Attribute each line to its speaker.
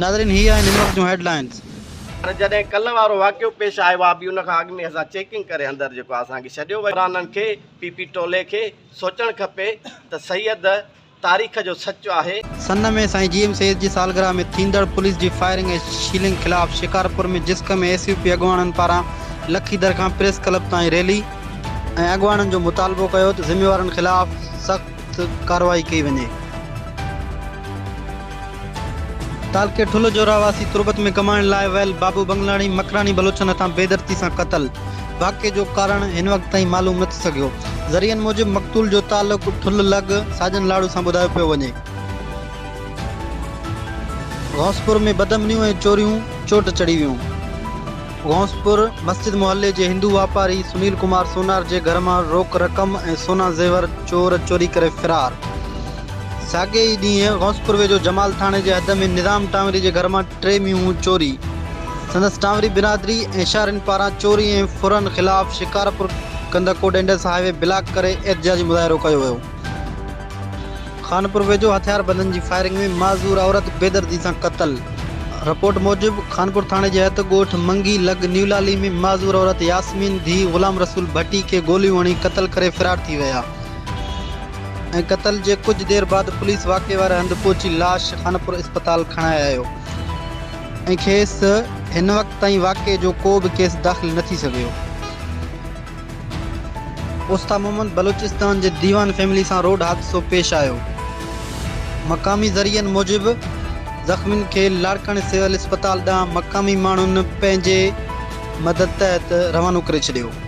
Speaker 1: ناظرين هي آهن هن وقت جون هيڊ لائنز.
Speaker 2: پر جڏهن ڪلهه وارو واقعو پيش آيو آ به ان کان اڳ ۾ اسان چيڪنگ ڪري اندر جيڪو آ اسان کي ڇڏيو ويو. حڪمرانن کي پي پي ٽولي کي سوچڻ کپي ته سيد تاريخ جو سچ آهي.
Speaker 1: سن ۾ سائين جي ايم سيد جي سالگرهه ۾ ٿيندڙ پوليس جي فائرنگ ۽ شيلنگ خلاف شڪارپور ۾ جسقم ۽ ايس يو پي اڳواڻن پاران لکي در کان پريس ڪلب تائين ريلي ۽ اڳواڻن جو مطالبو ڪيو ته ذميوارن خلاف سخت ڪارروائي ڪئي وڃي. تعلقي ٺلهه جو رهواسي تربت ۾ ڪمائڻ لاء ويل بابو بنگلاڻي مڪراني بلوچن هٿان بيدردي سان قتل، واقعي جو ڪارڻ هن وقت تائين معلوم نه ٿي سگهيو، ذريعن موجب مقتول جو تعلق ٺلهه لڳ ساجن لاڙو سان ٻڌايو پيو وڃي. غوثپور ۾ بدامنيون ۽ چوريون چوٽ چڙهي ويون، غوثپور مسجد محلي جي هندو واپاري سنيل ڪمار سونار جي گهر مان روڪ رقم ۽ سونا زيور چور چوري ڪري فرار. ساڳئي ئي ڏينهن غوثپور ويجهو جمال ٿاڻي جي حد ۾ نظام ٽانوري جي گهر مان ٽي مينهون چوري، سندس ٽانوري برادري ۽ شهرين پاران چوري ۽ ڦرن خلاف Shikarpur Kandhkot Indus highway block ڪري احتجاجي مظاهرو ڪيو ويو. خانپور ويجهو هٿياربندن جي فائرنگ ۾ معذور عورت بيدردي سان قتل، رپورٽ موجب خانپور ٿاڻي جي حد ڳوٺ منگي لڳ نيولالي ۾ معذور عورت ياسمين ڌيء غلام رسول ڀٽي کي گوليون هڻي قتل ڪري فرار ٿي ويا. ۽ قتل جي ڪجهه دير بعد پوليس واقعي واري هنڌ پهچي لاش خانپور اسپتال کڻائي آيو ۽ کيس هن وقت تائين واقعي جو ڪو به ڪيس داخل نه ٿي سگهيو. اوستا محمد بلوچستان جي ديوان فيملي سان روڊ حادثو پيش آيو. مقامي ذريعن موجب زخمين کي لاڙڪاڻي سول اسپتال ڏانهن مقامي ماڻهن پنهنجي مدد تحت روانو ڪري ڇڏيو.